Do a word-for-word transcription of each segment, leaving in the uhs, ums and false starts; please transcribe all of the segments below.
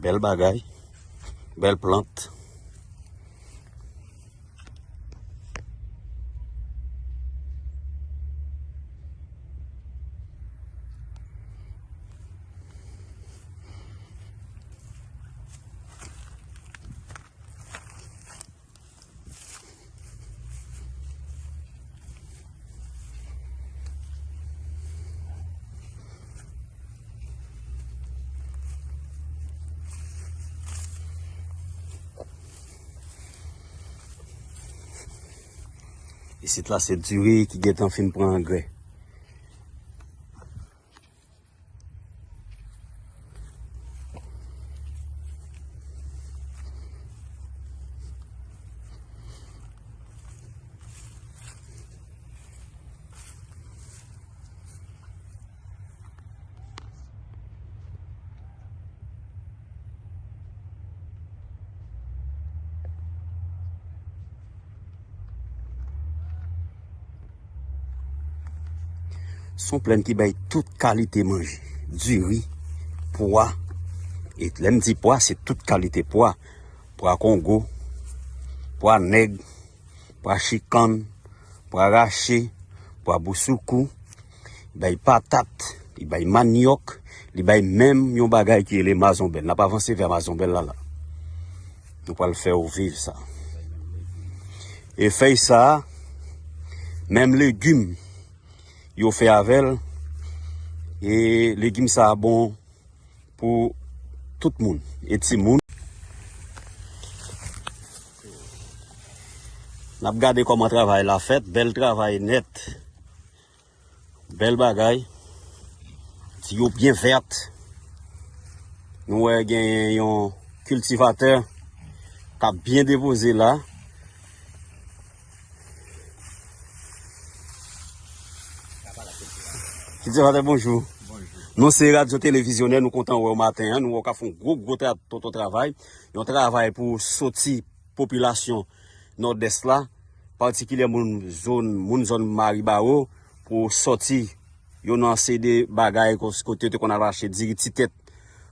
Bèl bagay, bèl plant. Isit la se diri ki gentan fin pran angrè. Se yon plèn ki bay tout kalite manje. Diri, pwa. E lè m di pwa, se tout kalite pwa. Pwa kongo, pwa nèg, pwa chikann, pwa rache, pwa bousoukou. Li bay patat, li bay manyòk, li bay menm yon bagay ki rele mazonbèl. N ap avanse vè mazonbèl la la. Nou pral fè w viv sa. E fèy sa a, menm legim yo fè avè l. E legim sa a bon pou tout moun. E timoun. N ap gade kòman travay la fèt. Bèl travay nèt. Bèl bagay. Ti yo byen vèt. Nou wè genyen yon kiltivatè k ap byen depoze la. Kiltivatè, bonjou. Bonjou. Nou se Radyo Televizyonè, nou kontan wè w maten an. Nou wè w ka fè yon gwo, gwo tra-, tonton travay. Yon travay pou soti popilasyon Nòdès la, patikilyè moun zòn, moun zòn Maribawo, pou sòti yo nan seri de bagay kòs-, kote yo te konn al achte diri ti tèt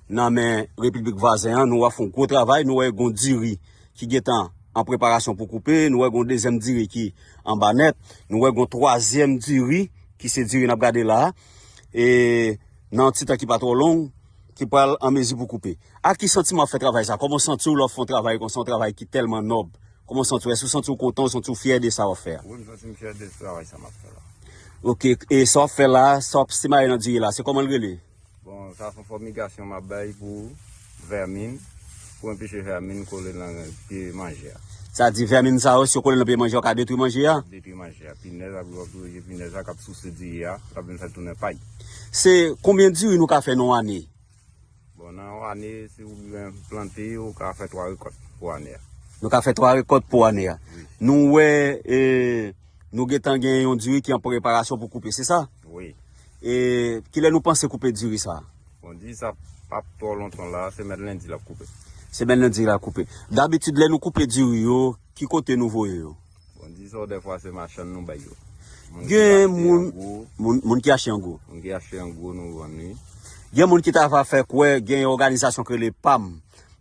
nan men repiblik vazen an. Nou wè fè yon gwo travay, nou wè gon diri ki gentan an preparasyon pou koupe, nou wè gon dezyèm diri ki anba nèt, nou wè gon twazyèm diri ki se diri n ap gade la a, e nan ti tan ki pa twò long, ki pral an mezi pou koupe. Ak ki santiman w ap fè travay sa? Kòman w santi w lè w ap fè yon travay konsa, yon travay ki tèlman nòb? Kòman w santi w? Èske w santi w kontan, w santi w fyè de sa w ap fè a? Wi, m santi m fyè de travay sa m ap fè la. Ok, e sa w ap fè la, sa w ap simaye nan diri la, se kòman l rele? Bon, sa se yon fòmigasyon m ap bay pou vèmin, pou anpeche vèmin kole nan pye manje a. Sa di vèmin sa yo, si yo kole nan pye manje a, yo ka detwi manje a? Detwi manje a. Pinèz ap, ap dirije pinèz la k ap souse diri a, l ap vin fè l tounen pay. Se konbyen diri nou ka fè nan yon ane? Bon, nan yon ane, si ou byen plante, ou ka fè twa rekòt pou ane a. Nou ka fè twa rekòt pou ane a. Wi. Nou wè, e, nou gentan gen yon diri ki an preparasyon pou koupe, se sa? Wi. E kilè nou panse koupe diri sa? Bon, diri sa p ap twò lontan la, semèn lendi l ap koupe. Semèn lendi l ap koupe. Dabitid, lè nou koupe diri yo, ki kote nou voye yo? Bon, diri sa yo, dèfwa se machann nou bay yo. Moun ki Gen achte moun, an gwo. Moun, moun ki achte an gwo. Moun ki achte an gwo, nou vann li. Gen moun ki ta va fè kwè, gen yon òganizasyon ki rele pam.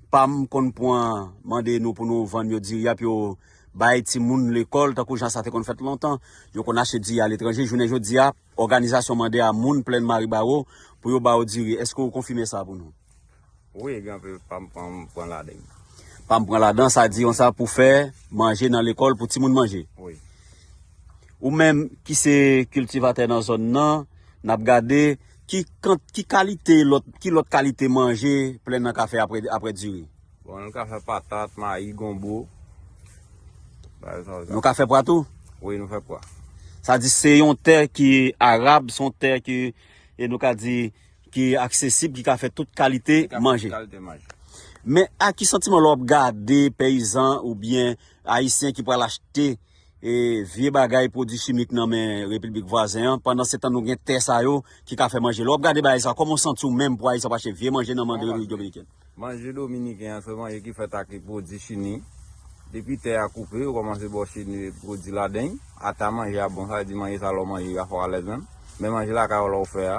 Pam konn pran, mande nou pou nou vann yo diri a, pou yo bay timoun lekòl, tankou jan sa te konn fèt lontan. Yo konn achte diri aletranje. Jounen jodi a, òganizasyon mande a moun plèn Maribawo pou yo ba yo diri. Èske w konfime sa pou nou? Wi, gen anpil pam, pam pran ladan. Pam pran ladan, sa di konsa pou fè manje nan lekòl, pou timoun manje. Wi. Ou menm ki se kiltivatè nan zòn nan, n ap gade ki kant-, ki kalite lòt, ki lòt kalite manje plèn nan ka fè apre, apre diri? Bon, nou ka fè patat, mayi, gonbo. Bagay sa yo. Nou ka fè pwa tou? Wi, nou fè pwa. Sa di se yon tè ki arab, se yon tè ki, e nou ka di, ki aksesib, ki ka fè tout kalite Ki ka fè manje. Tout kalite manje. Men ak ki santiman lè w ap gade peyizan oubyen ayisyen ki pral achte, e, vye bagay, pwodui chimik nan men repiblik vwazen an, pandan se tan nou gen tè sa yo ki ka fè manje? Lè w ap gade bagay sa, kòman w santi w menm pou ayisyen ap achte vye manje nan men Repiblik Dominiken? Manje dominiken an se manje ki fèt ak pwodui chini. Depi tè a koupe, yo kòmanse ba w chini pwodui ladan l. Ata manje a bon, sa vle di manje sa lè w manje, li ka fè w alèz menm. Men manje lakay ou lè w fè a,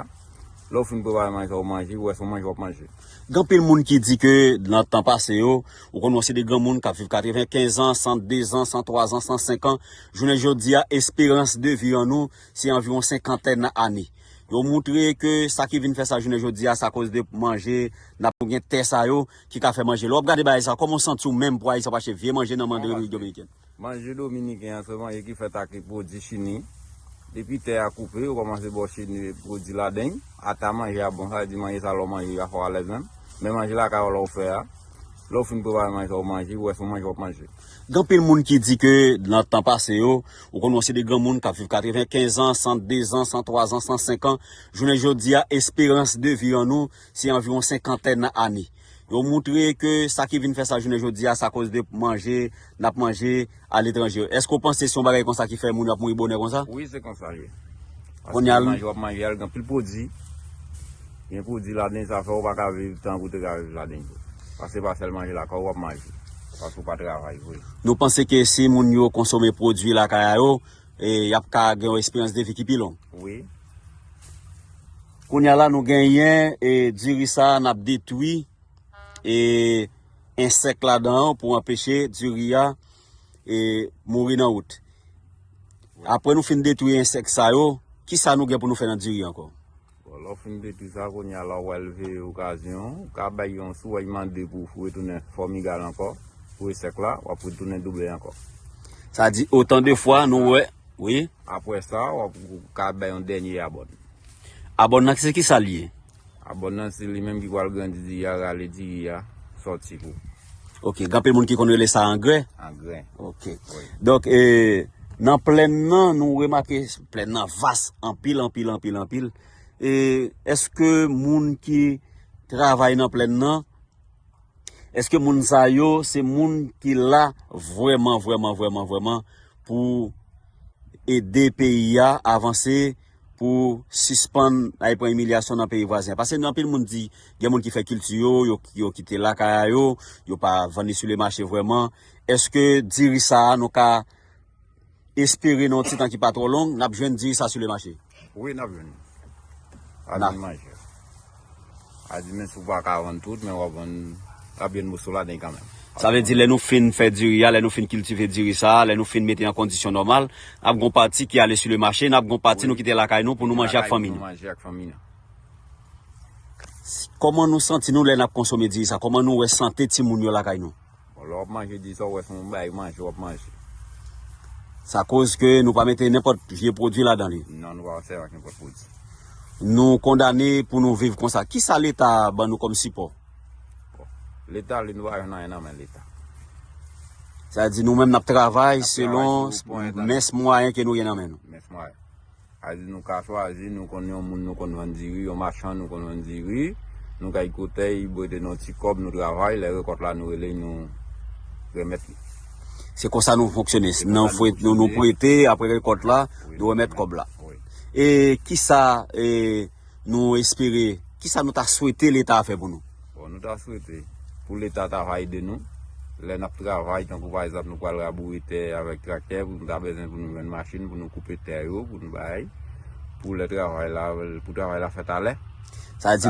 Lè w fin prepare manje sa, w manje, w wè se yon manje w ap manje. Gen anpil moun ki di ke nan tan pase yo, ou konn wè se de granmoun k ap viv katrevenkenz an, san de zan, san twa zan, san senk an. Jounen jodi a, esperans de vi an nou, se anviwon senkantèn ane. Yo moutre ke sa ki vin fè sa jounen jodi a, se akoz de manje, n ap, nou gen tè sa yo ki ka fè manje. Lè w ap gade bagay sa, kòman w santi w menm pou Ayisyen ap achte vye manje nan mande Repiblik Dominiken? Manje dominiken an, se manje ki fèt ak pwodui chini. Depi tè a koupe, yo kòmanse ba w chini, pwodui ladan l. Ata manje a bon, sa vle di manje sa lè w manje, a fè w alèz menm. Men manje lakay ou lè w fè a, lè w fin prepare manje sa, w manje, w wè se yon manje w ap manje. Gen anpil moun ki di ke nan tan pase yo, ou konn wè se de granmoun k ap viv katrevenkenz an, san de zan, san twa zan, san senk an. Jounen jodi a, esperans de vi an nou, se anviwon senkantèn ane. Yo moutre ke sa ki vin fè sa jounen jodi a, se akoz de manje, n ap manje aletranje yo. Èske w panse se yon bagay konsa ki fè moun yo ap mouri bonè konsa? Wi, se konsa l ye. Kounye a l- Paske manje w ap manje a, l gen anpil pwodui. Gen pwodui ladan l, sa fè w pa ka viv tankou w te ka viv ladan l tou. Paske se pa sèl manje lakay ou w ap manje. Paske w pa travay vre. Nou panse ke si moun yo konsome pwodui lakay a yo, e, y ap ka gen yon esperans de vi ki pi long. Wi. Kounye a la, nou genyen, e, diri sa a, n ap detwi, e, ensèk ladan an pou anpeche diri a, e, mouri nan wout. Wi. Apre nou fin detwi ensèk sa yo, ki sa nou gen pou nou fè nan diri ankò? Bon, lè w fin detwi sa, kounye a la, w al veye okazyon, ou ka bay yon, si w wè l mande pou retounen fòmigal ankò, pou ensèk la, w ap retounen double ankò. Sa di, otan de fwa nou wè, wi. Apre sa, w ap, ou ka bay yon dènye abòn. Abòn nan, se ki sa l ye? Abòn nan, se li menm ki pral grandi diri a, rale diri a, sòti pou. Ok, gen anpil moun ki konn rele sa angrè? Angrè. Ok. Wi. Donk, e, nan plèn nan, nou remake plèn nan vas anpil, anpil, anpil, anpil. E, èske moun ki travay nan plèn nan, èske moun sa yo se moun ki la vrèman, vrèman, vrèman, vrèman pou ede peyi a avanse, pou sispann al pran imilyasyon nan peyi vwazen an? Paske gen anpil moun di, gen moun ki fè kilti yo, yo, yo kite lakay a yo, yo pa vann li sou le mache vrèman. Èske diri sa a, nou ka espere nan yon ti tan ki pa twò long, n ap jwenn diri sa sou le mache? Wi, n ap jwenn. A di manje. A di, men si w pa ka vann tout, men w ap vann, w ap jwenn moso ladan kanmenm. Sa vle di, lè nou fin fè diri a, lè nou fin kiltive diri sa a, lè nou fin mete an kondisyon nòmal, n ap gon pati ki ale sou le mache, n ap gon pati nou kite lakay nou pou nou manje ak fanmi nou. Manje ak fanmi nou. Kòman nou santi nou lè n ap konsome diri sa? Kòman nou wè sante timoun yo lakay nou? Bon, lè w ap manje diri sa, w wè se yon bagay manje w ap manje. Sa koz ke nou pa mete nenpòt vye pwodui ladan li. Non, nou pa sèvi ak nenpòt pwodui. Nou kondane pou nou viv konsa. Kisa Leta ban nou kòm sipò? Bon, Leta, li, nou pa jwenn anyen nan men Leta. Sa di nou menm n ap travay selon mens mwayen ke nou gen nan men nou. Mens mwayen. A di nou ka chwazi, nou konn yon moun, nou konn vann diri, yon machann, nou konn vann diri. Nou kay kotèy, prete nou ti kòb, nou travay, lè rekòt la, nou rele, nou remèt li. Se konsa nou fonksyone. Nou, nou prete, apre rekòt la, nou remèt kòb la. Wi. E kisa, e, nou espere, kisa nou ta swete Leta a fè pou nou? Bon, nou ta swete pou Leta ta va ede nou. Lè n ap travay, tankou pa egzanp, nou pral raboure tè avèk traktè, pou nou ta bezwen pou nou jwenn machin, pou nou koupe tè yo, pou nou bay, pou lè travay la, pou travay la fèt alè. Sa di